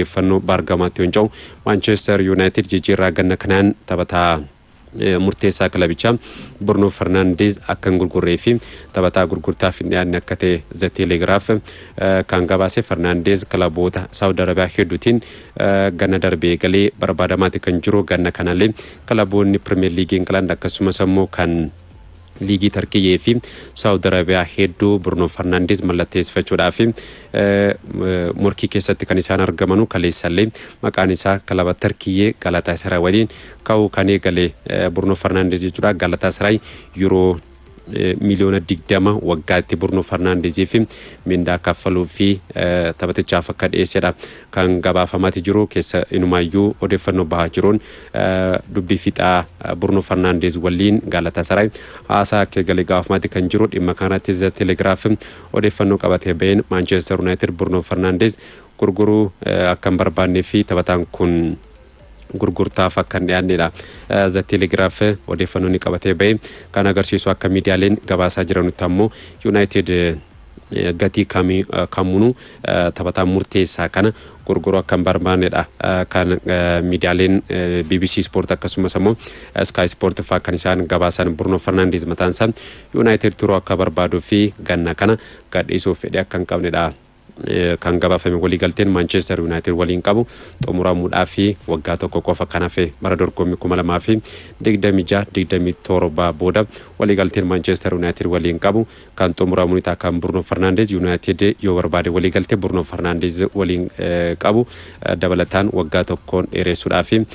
Odeeffannoo baargamaatti yoo ce'u, Maanchestar Yuunaayitid jijjiirraa ganna kanaan taphataa murteessaa kilabichaa Bruno Fernandes akka hin gurgurree fi taphataa gurgurtaaf hin dhiyaanne akka ta'e The Telegraph kan gabaase. Fernandes kilaboota Saawud Arabiyaa hedduutiin ganna darbee galee barbaadamaati kan jiru. Ganna kanallee kilaboonni Premier League England akkasumas ammoo kan liigii Tarkiyyee fi Saawud Arabiyaa hedduu Bruno Fernandes mallatteessifachuudhaaf morkii keessatti kan isaan argamanu. Kaleessallee maqaan isaa kilaba Tarkiyyee Galatasaray waliin ka'uu kan eegale Bruno Fernandes jechuudha. Galatasaray yuuroo miliyoona 20 waggaatti Bruno Fernandesii fi mindaa kaffaluu fi taphatichaaf akka dhiyeessedha kan gabaafamaati jiru. Keessa inumaayyuu odeeffannoo bahaa jiruun dubbii fixaa Bruno Fernandes waliin Galatasaray haasaa akka eegale gaafamaati kan jiru. Dhimma kanarratti The Telegraph odeeffannoo qabatee baheen Manchester United Bruno Fernandes gurguruu akka hin barbaannee fi taphataan kun gurgurtaaf akka hin dhiyaannedha. The Telegraph odeeffannoo inni qabatee bahe kan agarsiisu. Akka miidiyaaleen gabaasaa jiranutti ammoo United gatii kamuunuu taphataa murteessaa kana gurguruu akka hin barbaannedha kan miidiyaaleen BBC Sport akkasumas ammoo Sky Sport fa'aa kan isaan gabaasan. Bruno Fernandes mataan isaa United turuu akka barbaaduu fi ganna kana gadhiisuuf fedhii akka hin qabnedha kan gabaafame. Waliigalteen Manchester United waliin qabu xumuramuudhaa fi waggaa tokko qofa kan hafe, bara dorgommii 2026-27 booda waliigalteen Manchester United waliin qabu kan xumuramu ni ta'a. Kan Bruno Fernandes, United yoo barbaade waliigaltee Bruno Fernandes waliin qabu dabalataan waggaa tokkoon dheeressuudhaa fi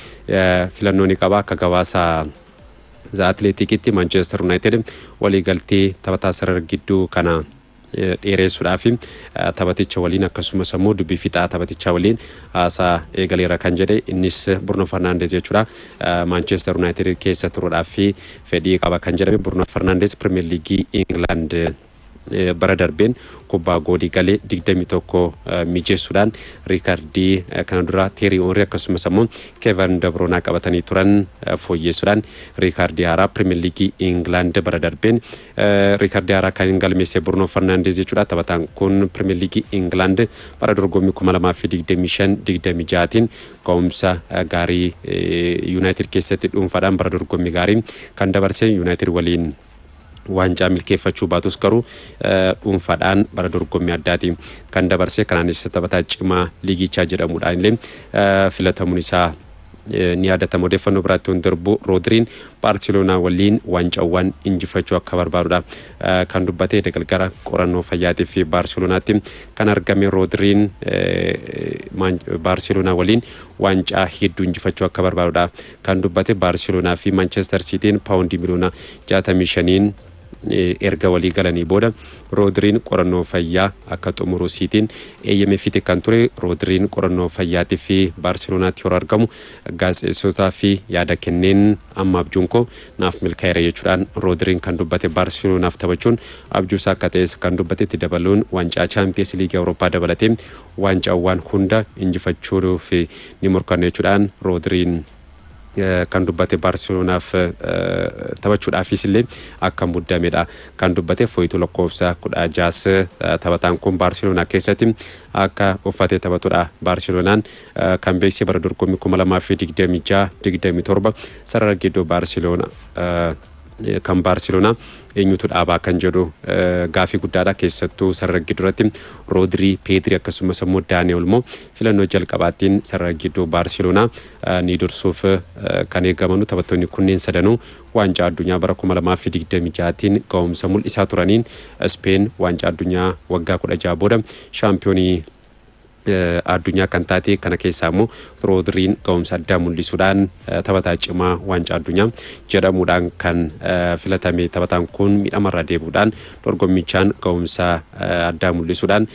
filannoo ni qaba. Akka gabaasa The Athletikitti Manchester United waliigaltee taphataa sarara gidduu kana dheeressuudhaaf taphaticha waliin akkasumas immoo dubbii fixaa taphatichaa waliin haasaa eegaleera kan jedhe, innis Bruno Fernandes jechuudha. Manchester United keessa turuudhaaf fedhii qaba kan jedhame Bruno Fernandes Premier League England bara darbeen kubbaa goolii galee 21 mijeessuudhaan riikardii kana dura Thierry Henry akkasumas immoo Kevin De Bruyne qabatanii turan fooyyessuudhaan riikardii haaraa Premier League England bara darbeen riikardii haaraa kan galmeesse Bruno Fernandes jechuudha. Taphataan kun Premier League England bara dorgommii 2025-26tiin ka'umsa gaarii United keessatti dhuunfaadhaan bara dorgommii gaarii kan dabarse. United waliin waancaa milkeeffachuu baatus garuu dhuunfaadhaan bara dorgommii addaatiin kan dabarse. Kanaanis taphataa cimaa liigichaa jedhamuudhaan illee filatamuun isaa ni yaadatama. Odeeffannoo biraatti waan darbu, Roodiriin Baarseloonaa waliin waancaawwan injifachuu akka barbaadudha kan dubbate. Galgala qorannoo fayyaatiif fi Baarseloonaatti kan argame Roodiriin Baarseloonaa waliin waancaa hedduu injifachuu akka barbaadudha kan dubbate. Baarseloonaa fi Maanchestar Siitiin paawundii miliyoona 65n erga walii galanii booda Roodiriin qorannoo fayyaa akka xumuru Siitiin eeyyameefite kan ture. Roodiriin qorannoo fayyaatii fi Baarseloonaatti yeroo argamu gaazexeessotaa fi yaada kenneen, "Amma abjuun koo naaf milkaa'eera" jechuudhaan Roodiriin kan dubbate. Baarseloonaaf taphachuun abjuusaa akka ta'es kan dubbate. Itti dabaluun waancaa Chaampiyeens Liigii Awurooppaa dabalatee waancaawwan hunda injifachuuf ni morkanna jechuudhaan Roodiriin kan dubbate. Baarseloonaaf taphachuudhaafis illee akka muddamedha kan dubbate. Fooyituu lakkoofsa 16s taphataan kun Baarseloonaa keessatti akka uffatee taphatudha Baarseloonaan kan beeksise. Bara dorgommii 2026-27 sarara gidduu Baarseloonaa kan Baarseloonaa eenyutu dhaabaa kan jedhu gaafii guddaadha. Keessattuu sarara gidduuratti Roodirii, Peedrii akkasumas immoo Daanii Olmoo filannoo jalqabaattiin sarara gidduu Baarseloonaa ni dursuuf kan eegamanu. Taphattoonni kunneen sadanuu waancaa addunyaa bara 2026tiin ga'umsa mul'isaa turaniin Speen waancaa addunyaa waggaa 16 booda shaampiyoonii addunyaa kan taate. Kana keessaa immoo Roodiriin ga'umsa addaa mul'isuudhaan taphataa cimaa waancaa addunyaa jedhamuudhaan kan filatame. Taphataan kun miidhamarraa deebi'uudhaan dorgommichaan ga'umsa addaa mul'isuudhaan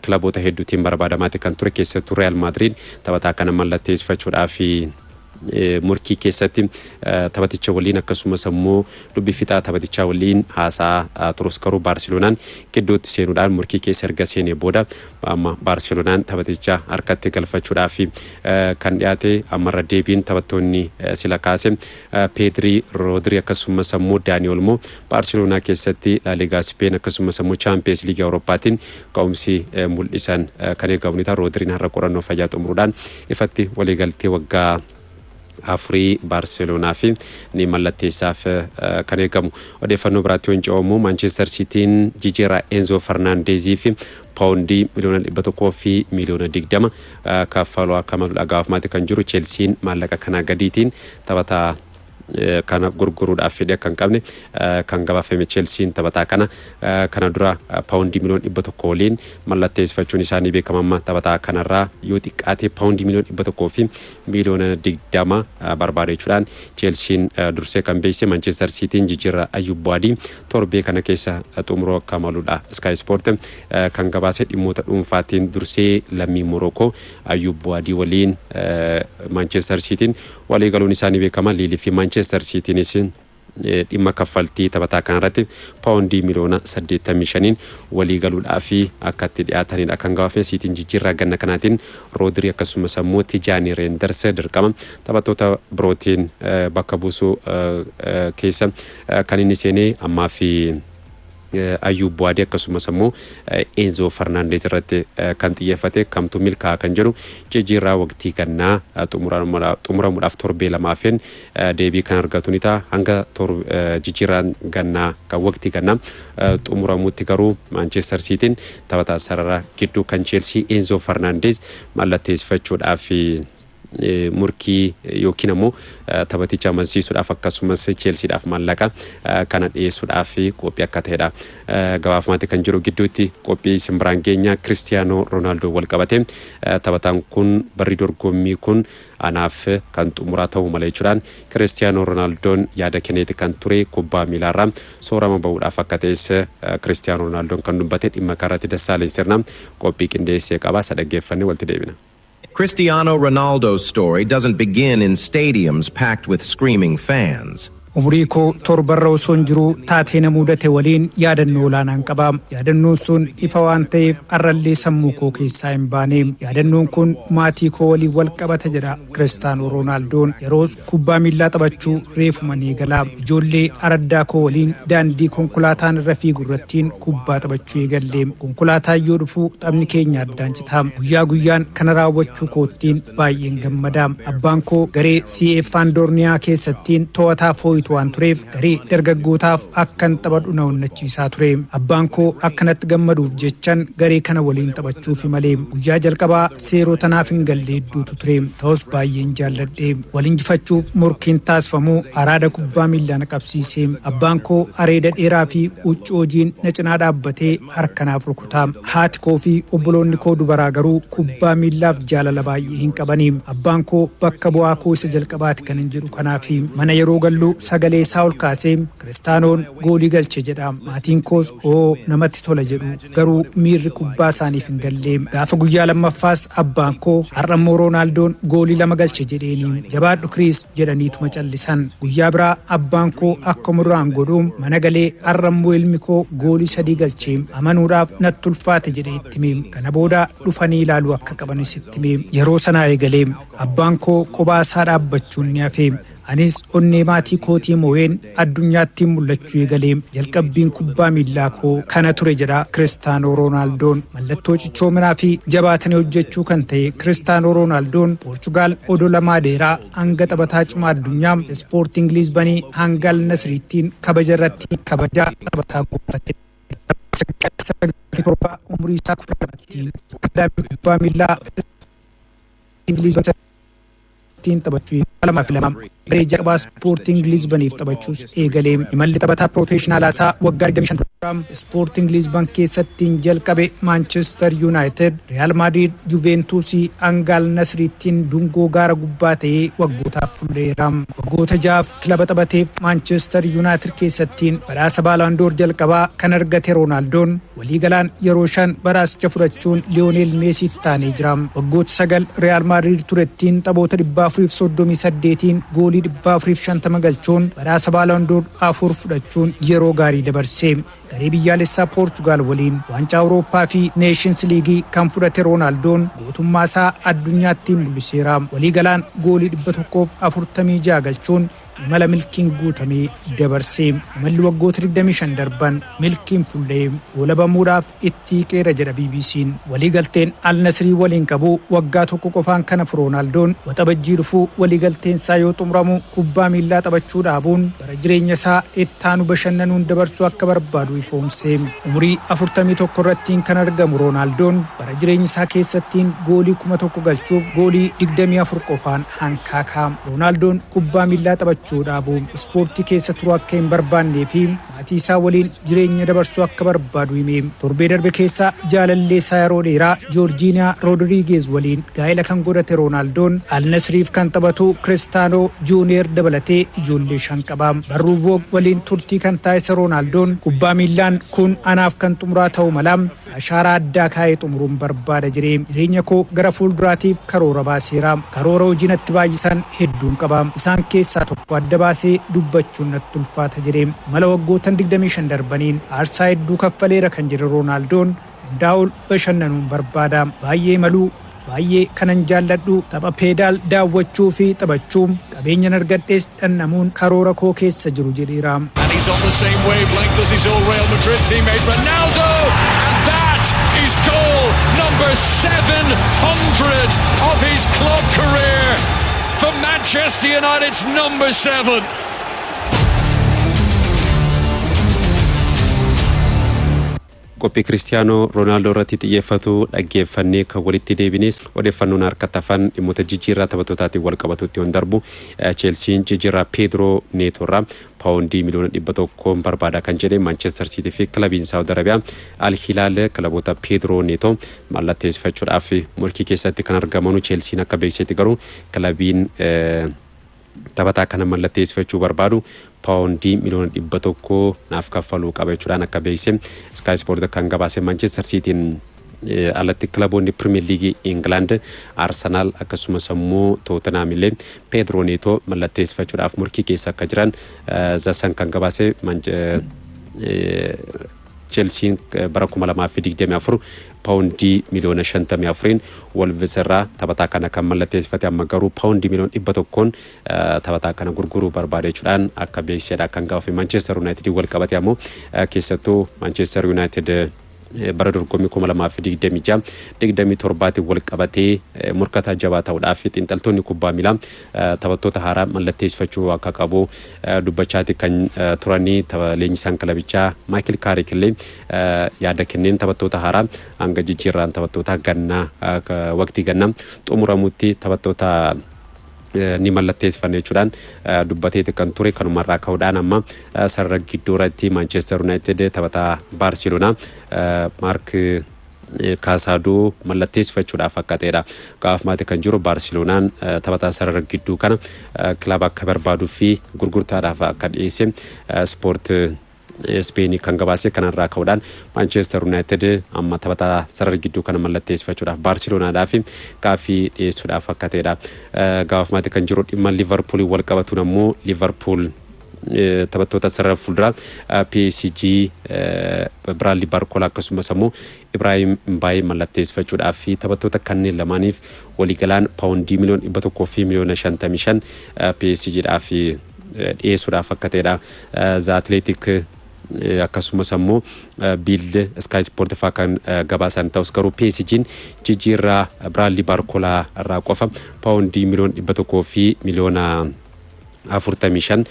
kilaboota hedduutiin barbaadamaati kan ture. Keessattuu Real Madrid taphataa kana mallatteessifachuudhaaf Morkii keessatti taphaticha waliin akkasumas ammoo dubbii fixaa taphatichaa waliin haasaa turus, garuu Baarseloonaan gidduutti seenuudhaan morkii keessa erga seenee booda amma Baarseloonaan taphaticha harkatti galfachuudhaaf kan dhiyaate. Ammarra deebiin taphattoonni sila kaase Peedrii, Roodrii akkasumas ammoo Daanii Olmoo Baarseloonaa keessatti Laaligaa Speen akkasumas ammoo Chaampiyeens Liigii Awurooppaatiin ka'umsi mul'isan kan eegamu ni ta'a. Roodriin har'a qorannoo fayyaa xumuruudhaan ifatti waliigaltee waggaa 4 Baarseloonaa fi ni mallatteessaaf kan eegamu. Odeeffannoo biraatti yoo ce'amu, Maanchestar Siitiin jijjiirraa Enzo Farnaandezii fi paawundii 120,000,000 kaffaluu akka malu dhagaafamaati kan jiru. Cheelsiin maallaqa kanaa gadiitiin taphataa kana gurguruudhaaf fedhii akka hin qabne kan gabaafame. Cheelsiin taphataa kana dura paawundii 100,000,000 waliin mallatteessifachuun isaanii beekama. Amma taphataa kanarraa yoo xiqqaate paawundii 120,000,000 barbaada jechuudhaan Cheelsiin dursee kan beeksise. Manchester Siitiin jijjiirraa Ayyub Buwaadii torbee kana keessa xumuruu akka maludha Sky Sport kan gabaase. Dhimmoota dhuunfaatiin dursee lammii Morokoo Ayyub Buwaadii waliin Manchester Siitiin walii galuun isaanii beekama. Liilii fi Manchester Siitiinis dhimma kaffaltii taphataa kanarratti paawundii 85,000,000 walii galuudhaaf akka itti dhiyaatanidha kan gabaafame. Siitiin jijjiirraa ganna kanaatiin Roodirii akkasumas ammoo Tijaanii Reenders dirqama taphattoota birootiin bakka buusuu keessa kan inni seenee ammaa fi Ayyub Buwaadii akkasumas ammoo Enzo Farnaandeez irratti kan xiyyeeffate kamtu milkaa'a kan jedhu jijjiirraa waqtii gannaa xumuramuudhaaf torbee lamaafin deebii kan argatu ni ta'a. Hanga jijjiirraan gannaa kan waqtii gannaa xumuramutti garuu Maanchestar Siitiin taphataa sarara gidduu kan Cheelsii Enzo Farnaandeez mallatteessifachuudhaaf murkii yookiin ammoo taphaticha amansiisuudhaaf akkasumas Cheelsiidhaaf maallaqa kana dhiyeessuudhaaf qophii akka ta'edha gabaafamaatti kan jiru. Gidduutti qophii simbiraan keenya Kiristiyaanoo Roonaaldoo wal qabate, taphataan kun barri dorgommii kun anaaf kan xumuraa ta'uu mala jechuudhaan Kiristiyaanoo Roonaaldoon yaada kenneeti kan ture. Kubbaa miilaarraa soorama bahuudhaaf akka ta'es Kiristiyaanoo Roonaaldoo kan dubbate. Dhimma kanarratti Dassaaleen Sirnaa qophii qindeessee qaba, isa dhaggeeffannee walitti deebina. Cristiano Ronaldo's story doesn't begin in stadiums packed with screaming fans. Umurii koo 7rra osoo hin jiruu taatee na mudate waliin yaadannoo olaanaan qaba. Yaadannoon sun ifa waan ta'eef arrallee sammuu koo keessaa hin baane. Yaadannoon kun maatii koo waliin wal qabata jedha Kiristaanoo Roonaaldoon. Yeroos kubbaa miillaa taphachuu reefuma ni eegala. Ijoollee araddaa koo waliin daandii konkolaataan irra fiigu irrattiin kubbaa taphachuu eegalle. Konkolaataan yoo dhufu taphni keenya addaan cita. Guyyaa guyyaan kana raawwachuu koottiin baay'een gammada. Abbaan koo garee CF Andoorniyaa keessattiin to'ataa fooyitu waan tureef garee dargaggootaaf akkan taphadhu na onnachiisaa ture. Abbaan koo akkanatti gammaduuf jechan garee kana waliin taphachuufi malee guyyaa jalqabaa seerota naaf hin galle hedduutu ture. Ta'us baay'een jaalladhe. Wal injifachuuf morkiin taasifamuu araada kubbaa miillaa na qabsiise. Abbaan koo areeda dheeraa fi huccuu hojiin na cinaa dhaabbatee harkanaaf rukuta. Haati koo fi obboloonni koo dubaraa garuu kubbaa miillaaf jaalala baay'ee hin qabani. Abbaan koo bakka bu'aa koo isa jalqabaati kan hin jedhu kanaafi. Mana yeroo gallu sagalee isaa ol kaasee, "Kiristaanoon goolii galche" jedha. Maatiin koos, "Oo, namatti tola" jedhu, garuu miirri kubbaa isaaniif hin galle. Gaafa guyyaa lammaffaas abbaan koo, "Har'ammoo Roonaaldoon goolii lama galche" jedheeni. "Jabaadhu Kiriis" jedhaniituma callisan. Guyyaa biraa abbaan koo akkuma duraan godhuun mana galee, "Har'ammoo ilmi koo goolii sadii galche, amanuudhaaf natti ulfaate" jedhee itti hime. Kana booda dhufanii ilaaluu akka qabanis itti hime. Yeroo sanaa eegalee abbaan koo kophaa isaa dhaabbachuun ni hafe. Anis onnee maatii kootii moo'een addunyaatti mul'achuu eegalee. Jalqabbiin kubbaa miillaa koo kana ture jedha Kiristaanoo Roonaaldoon. Mallattoo cichoominaa fi jabaatanii hojjechuu kan ta'e Kiristaanoo Roonaaldoon Poorchugaal odola Maadeeraa hanga taphataa cimaa addunyaa, Ispoorting Liizbanii hanga Al Nasriittiin kabaja irratti kabaja taphataa gonfate. 7 umurii isaa 12tti kubbaa miillaa Ingiliiziin taphachuu 2002 garee jalqabaa Ispoorting Liizbaniif taphachuus eegalee. Imalli taphataa piroofeeshinaalaa isaa waggaa 25. Sporting Lisbon keessattiin jalqabe Manchester United, Real Madrid, Juventusii hanga Al Nasriittiin dungoo gaara gubbaa ta'ee waggootaaf fuulleera. Waggoota 6f kilaba taphateef Manchester United keessattiin badhaasa Ballon d'Or jalqabaa kan argate Roonaaldon, waliigalaan yeroo shan badhaasicha fudhachuun Liyooneel Meesiitti taanee jira. Waggoota 9 Real Madrid turettiin taphoota 438n goolii 450 galchuun badhaasa Ballon d'Or afur fudhachuun yeroo gaarii dabarse. Garee biyyaalessaa Poortugaal waliin waancaa Awurooppaa fi Nations League kan fudhate Roonaaldon, gootummaa isaa addunyaatti mul'iseera. Waliigalaan goolii 146 galchuun imala milkiin guutamee dabarse. Imalli waggoota 25 darban milkiin fullee goolabamuudhaaf itti qeera jedha BBC'n. Waliigalteen Al Nasrii waliin qabu waggaa tokko qofaan kana Roonaaldon Waxabajjii dhufuu waliigalteen isaa yoo xumuramu, kubbaa miillaa taphachuu dhaabuun bara jireenya isaa ittaanu bashannanuun dabarsuu akka barbaadu ifoomse. Umurii 41 irrattiin kan argamu Roonaaldon, bara jireenya isaa keessattiin goolii 1000 galchuuf goolii 24 qofaan hankaakaa. Roonaaldon kubbaa miillaa taphachuu dhaabu, ispoortii keessa turuu akka hin barbaannee fi maatii isaa waliin jireenya dabarsuu akka barbaadu hime. Torbee darbe keessa jaalallee isaa yeroo dheeraa Joorjiiniyaa Roodiriigeez waliin gaa'ela kan godhate Roonaaldon, Al Nasriif kan taphatu Kiristaanoo Juuniyer dabalatee ijoollee shan qaba. Barruu Voog waliin turtii kan taasise Roonaaldon, "Kubbaa miillaan kun anaaf kan xumuraa ta'uu mala, ashaaraa addaa kaa'ee xumuruun barbaada" jedhee, "Jireenya koo gara fuulduraatiif karoora baaseera. Karoora hojii natti baay'isan hedduun qaba. Isaan keessaa tokko adda baasee dubbachuun natti ulfaata" jedhee. Mala waggootan 25 darbaniin aarsaa hedduu kaffaleera kan jedhe Roonaaldon, hundaa ol bashannanuun barbaada. Baay'ee maluu, baay'ee kanan jaalladhu tapha peedaal daawwachuu fi taphachuu, qabeenyan argadhees dhandhamuun karoora koo keessa jiru jedheera. And he's on the same wavelength as his old Real Madrid teammate Ronaldo. And that is goal number 700 of his club career for Manchester United's number seven. Qophii Kiristiyaanoo Roonaaldoo irratti xiyyeeffatu dhaggeeffannee kan walitti deebines, odeeffannoon harka hafan dhimmoota jijjiirraa taphattootaatiin wal qabatutti yoon darbu, Cheelsiin jijjiirraa Peedroo Neeto irraa paawundii miliyoona 100 barbaada kan jedhe Maanchestar Siitii fi kilabiin Saawud Arabiyaa Al Hilaal kilaboota Peedroo Neetoo mallatteessifachuudhaaf morkii keessatti kan argamanu. Cheelsiin akka beeksisetti garuu, kilabiin taphataa kana mallatteessifachuu barbaadu paawundii miliyoona 100 naaf kaffaluu qaba jechuudhaan akka beeksise Sky Sport kan gabaase. Manchester Cityin alatti kilaboonni Pirimeer Liigii Ingilaand Arsenaal akkasumas immoo Tootenaam illee Peedroo Neetoo mallatteessifachuudhaaf morkii keessa akka jiran The Sun kan gabaase. Chelsiin bara 2024 paawundii miliyoona 54n Wolves irraa taphataa kana kan mallatteessifate, amma garuu paawundii miliyoona 100n taphataa kana gurguruu barbaade jechuudhaan akka beeksisedha kan gaafe. Manchester United wal qabate ammoo, keessattuu Manchester United bara dorgommii 2026 27tiin wal qabatee morkataa jabaa ta'uudhaaf xiinxaltoonni kubbaa miilaa taphattoota haaraa mallatteessifachuu akka qabu dubbachaati kan turanii. Leenjisaan kilabichaa Maayikil Kaarik illee yaada kenneen, taphattoota haaraa hanga jijjiirraan taphattoota gannaa, waqtii gannaa xumuramutti taphattoota ni mallatteessifanne jechuudhaan dubbateeti kan ture. Kanumarraa ka'uudhaan amma sarara gidduu irratti Manchester United taphataa Baarseloonaa Maark Kaasaadoo mallatteessifachuudhaaf akka ta'edha. Gaafmaati kan jiru Baarseloonaan taphataa sarara gidduu kana kilaba akka barbaaduu fi gurgurtaadhaaf akka dhiyeesse Ispoort Ispeenii kan gabaase. Kanarraa ka'uudhaan Manchester United amma taphataa sarara gidduu kana mallatteessifachuudhaaf Baarseloonaadhaaf gaaffii dhiyeessuudhaaf akka ta'edha. Gaafmaati kan jiru dhimma Liverpool wal qabatuun ammoo, Liverpool taphattoota sarara fuulduraa PSG Biraadlii Barkola akkasumas ammoo Ibrahim Mbaayee mallatteessifachuudhaaf fi taphattoota kanneen lamaaniif waliigalaan paawundii miliyoona 155 PSGdhaaf dhiyeessuudhaaf akka ta'edha. The Athletic akkasumas ammoo Bild, Sky Sport fa'aa kan gabaasan ta'us, garuu PSG'n jijjiirraa Biraadlii Barkolaa irraa qofa paawundii miliyoona 145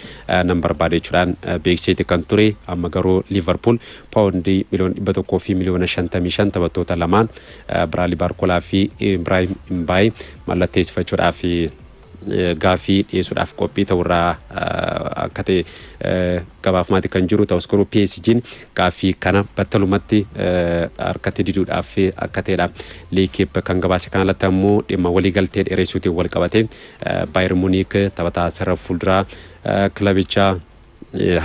nan barbaade jechuudhaan beeksiseeti kan ture. Amma garuu Liverpool paawundii miliyoona 155 taphattoota lamaan Biraadlii Barkolaa fi Ibrahim Mbaayee mallatteessifachuudhaaf gaaffii dhiyeessuudhaaf qophii ta'urraa akka ta'e gabaafamaati kan jiru. Ta'us garuu PSG'n gaaffii kana battalumatti harkatti diduudhaaf akka ta'edha L'Équipe kan gabaase. Kana alatti ammoo dhimma waliigaltee dheeressuutiin wal qabate Bayern Munich taphataa sarara fuulduraa kilabichaa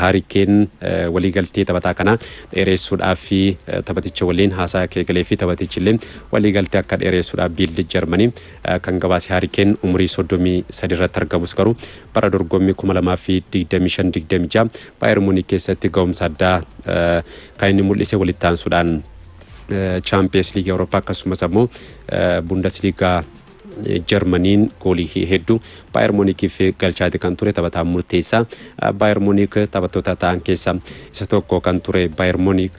Harry Kane waliigaltee taphataa kana dheeressuudhaaf fi taphaticha waliin haasaa eegalee fi taphatichi illee waliigaltee akka dheeressuudhaaf Bild Jarmanii kan gabaase. Harry Kane umurii 33 irratti argamus garuu bara dorgommii 2025-26 Bayern Munich keessatti ga'umsa addaa kan inni mul'ise, walitti aansuudhaan Chaampiyeens Liigii Awurooppaa akkasumas ammoo Bundesliigaa Jarmaniin goolii hedduu Bayern Munichiif galchaati kan ture, taphataa murteessaa Bayern Munich taphattoota ta'an keessaa isa tokko kan ture Bayern Munich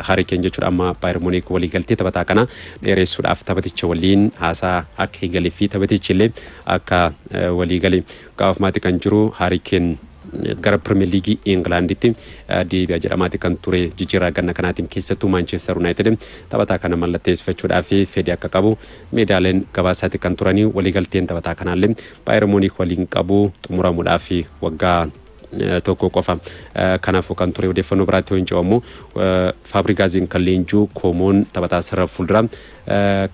Harry Kane jechuudha. Amma Bayern Munich waliigaltee taphataa kana dheeressuudhaaf taphaticha waliin haasaa akka eegalee fi taphatichi illee akka waliigale gaafamaati kan jiru. Harry Kane gara Pirimeer Liigii Ingilaanditti deebi'a jedhamaati kan ture jijjiirraa ganna kanaatiin. Keessattuu Maanchestar Yuunaayitid taphataa kana mallatteessifachuudhaaf fedhii akka qabu meedaaleen gabaasaati kan turanii. Waliigalteen taphataa kanaallee Bayern Munich waliin qabu xumuramuudhaaf waggaa tokko qofa kanaafuu kan ture. Odeeffannoo biraatti yoo hin ce'amu, Faabrigaaziin kan leenjuu Koomoon taphataa sarara fuuldura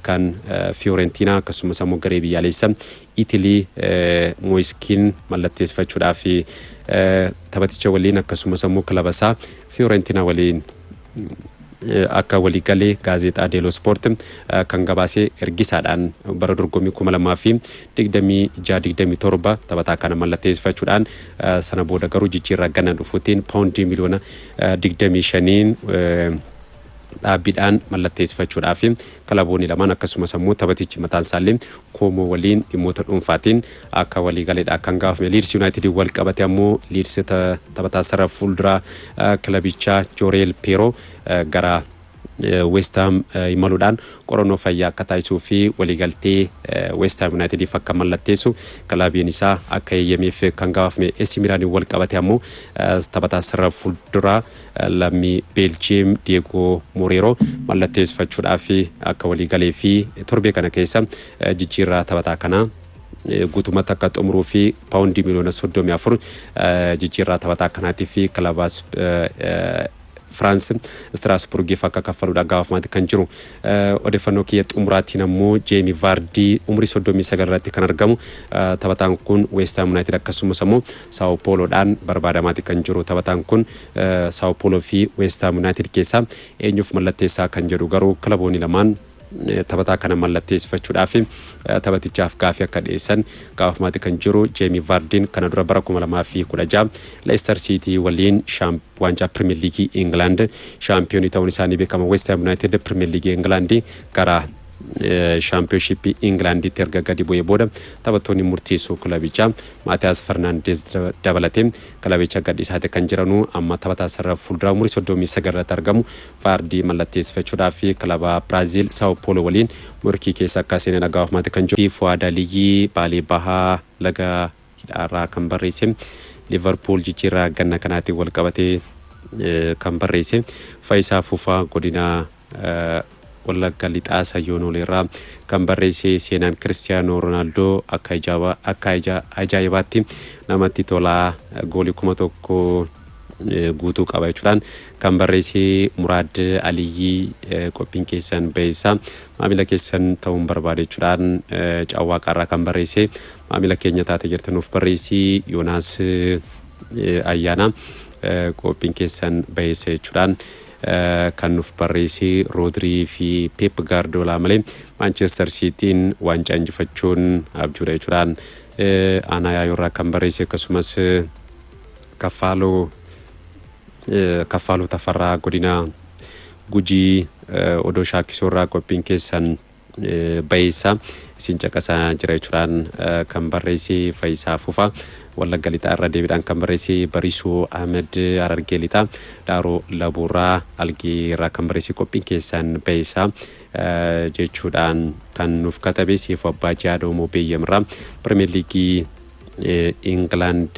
kan Fiyoorentiinaa akkasumas ammoo garee biyyaalessa Itilii Moise Kean mallatteessifachuudhaaf taphaticha waliin akkasumas ammoo kilaba isaa Fiyoorentiinaa waliin akka waliigalee Gaazexaa Dello Sport kan gabaasee. Ergisaadhaan bara dorgommii 2026-27 taphataa kana mallatteessifachuudhaan sana booda garuu jijjiirraa ganna dhufuutiin paawundii miliyoona 25n dhaabbiidhaan mallatteessifachuudhaaf kilaboonni lamaan akkasumas ammoo taphatichi mataan isaallee Koomoo waliin dhimmoota dhuunfaatiin akka waliigaleedha kan gaafame. Liids Yuunaayitid wal qabate ammoo Liids taphataa sarara fuulduraa kilabichaa Jooreel Peeroo gara West Ham imaluudhaan qorannoo fayyaa akka taasisuu fi waliigaltee West Ham Yuunaayitediif akka mallatteessu kilabiin isaa akka eeyyameef kan gabaafame. AC Miilaaniin wal qabate ammoo taphataa sarara fuulduraa lammii Beeljiyeem Diego Moreeroo mallatteessifachuudhaaf akka waliigalee fi torbee kana keessa jijjiirraa taphataa kanaa guutummaatti akka xumuruu fi paawundii miliyoona 34 jijjiirraa taphataa kanaatii fi kilabaas Firaans Strasburgiif akka kaffaluudha gaafamaati kan jiru. Odeeffannoo kiyya xumuraatiin ammoo Jeemi Vaardii umurii 39 irratti kan argamu taphataan kun West Ham United akkasumas ammoo Sao Pauloodhaan barbaadamaati kan jiru. Taphataan kun Sao Paulo fi West Ham United keessaa eenyuuf mallatteessaa kan jedhu, garuu kilaboonni lamaan taphataa kana mallatteessifachuudhaaf taphatichaaf gaafii akka dhiyeessan gaafamaati kan jiru. Jeemi Vaardiin kana dura bara 2016 Leicester City waliin waancaa Pirimeer Liigii Ingilaand shaampiyoonii ta'uun isaanii beekama. West Ham United Pirimeer Liigii Ingilaand gara Shaampiyoonshippii Ingilaanditti erga gadi bu'ee booda taphattoonni murteessoo kilabichaa Maatiyaas Fernaandeez dabalatee kilabicha gadhiisaate kan jiranu. Amma taphataa sarara fuulduraa umurii 39 irratti argamu Vaardii mallatteessifachuudhaaf kilaba Biraaziil Saao Poolo waliin morkii keessa akka seenan gaafamaate kan jiru. Fuwaada Liigii Baalee Bahaa Laga Hidhaarraa kan barreesse, Liverpool jijjiirraa ganna kanaatiin wal qabatee kan barreesse Faayisaa Fufaa, godina Wallagga Lixaa Sayyoon kan barreesse, seenaan Kiristiyaanoo Roonaaldoo akka ajaa'ibaatti namatti tolaa, goolii 1000 guutuu qaba jechuudhaan kan barreesse Muraad Aliyyii, qophiin keessan baheessa, maamila keessan ta'uun barbaade jechuudhaan Cawwaa Qarraa kan barreesse, maamila keenya taate jirta nuuf barreessi. Yoonaas Ayyaana, qophiin keessan baheessa jechuudhaan kan nuuf barreesse. Roodrii fi Pep Gaardiyoolaa malee Maanchestar Siitiin waancaa injifachuun abjuudha jechuudhaan aanaa Yaayoorraa kan barreesse, akkasumas Kaffaaloo Tafarraa godina Gujii Odoo Shaakkisoorraa qophiin keessan baheessa, isin caqasaa jira jechuudhaan kan barreesse Faayisaa Fufaa, Wallagga Lixaa irra deebiidhaan kan barreesse Bariisuu Ahmed, Harargee Lixaa Daaroo Labuurraa Algee irraa kan barreesse, qophiin keessan baheessa jechuudhaan kan nuuf katabe Seefuu Abbaa Jihaadoomoo Beeyyamirraa, Pirimeer Liigii Ingilaand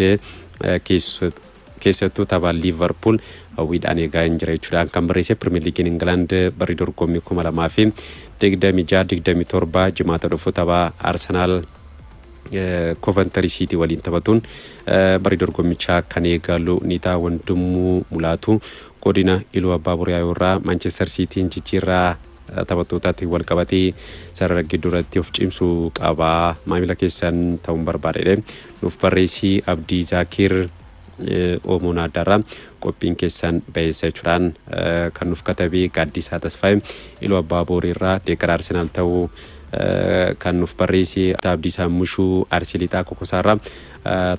keessattuu tapha Liivarpuul hawwiidhaan eegaa hin jira jechuudhaan kan barreesse. Pirimeer Liigiin Ingilaand barri dorgommii 2026-27 jimaata dhufu tapha Arsenaal Coventry City waliin taphatuun bari dorgommichaa kan eegalu ni ta'a. Wandimuu Mulaatu godina Iluu Abbaa Boor irraa Manchester Cityin jijjiirraa taphattootaatiin wal qabatee sarara gidduuratti of cimsuu qaba, maamila keessan ta'uun barbaadedhe nuuf barreessii. Abdii Zaakir Oomoon Addaarraa qophiin keessan baheessa jechuudhaan kan nuuf katabee. Gaaddisaa Tasfaayee Iluu Abbaa Booriirraa deeggaraa Arsenaal ta'uu kan nuuf barreesse. Abdiisaa Mushuu Arsii Lixaa Kokosaarraa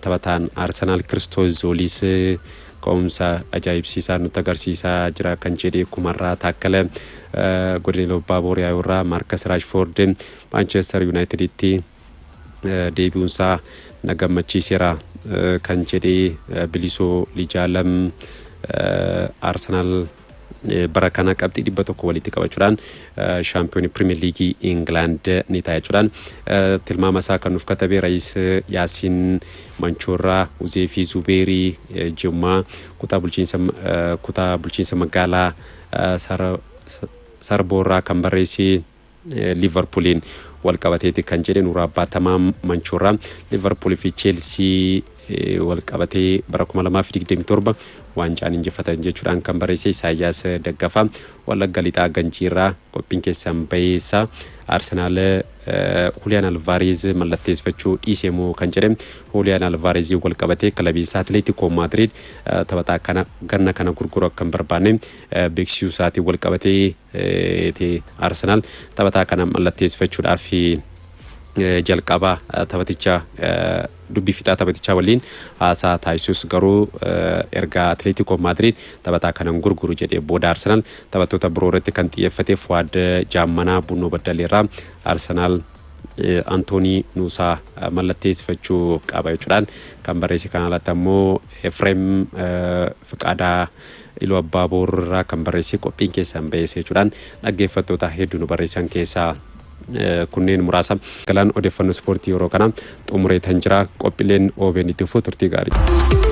taphataan Arsenaal Kiristoos Zooliis ka'umsa ajaa'ibsiisaa nutti agarsiisaa jira kan jedhe. Kumarraa Taakkala godina Iluu Abbaa Boor irraa Maarkas Raashfoord Maanchestar Yuunaayiteditti deebi'uunsaa na gammachiiseera kan jedhe. Bilisoo Lijaalam Arsenaal bara kana qabxii 100 walitti qabachuudhaan shaampiyoonii Pirimeer Liigii Ingilaand ni ta'a jechuudhaan tilmaama isaa kan nuuf katabe. Raayis Yaasiin Manchoorraa, Uzeefii Zubeerii Jimmaa kutaa bulchiinsa magaalaa Sarboorraa kan barreesse Liivarpuuliin wal qabateeti kan jedhe. Nuuraa Abbaatamaa Manchoorraa Liivarpuulii fi Cheelsii wal qabatee bara 2027 waancaan injifatan jechuudhaan kan barreesse. Isaayyaas Daggafaa Wallagga Lixaa Ganjiirraa qophiin keessan baheessa, Arsenaal Huliyaan Alvaareez mallatteessifachuu dhiisee moo kan jedhe. Huliyaan Alvaareez wal qabatee kilabii isaa Atileetikoo Maadriid taphataa kana ganna kana gurguruu akka hin barbaanne beeksisuu isaatiin wal qabatee Arsenaal taphataa kana mallatteessifachuudhaaf jalqaba taphaticha dubbii fixaa taphatichaa waliin haasaa taasisus, garuu erga Atileetikoo Maadriid taphataa kanan gurguru jedhee booda Arsenaal taphattoota biroo irratti kan xiyyeeffate. Fuwaad Jaammanaa Bunnoo Baddaleerraa Arsenaal Antoonii Nuusaa mallatteessifachuu qaba jechuudhaan kan barreesse. Kan alatti ammoo Efreem Fiqaadaa Iluu Abbaa Boorraa kan barreesse qophiin keessan baheesse jechuudhaan dhaggeeffattoota hedduu nu barreessan keessaa kunneen muraasa. Galaan odeeffannoo ispoortii yeroo kana xumureetan jira. Qophiileen OBN itti fufuu, turtii gaarii.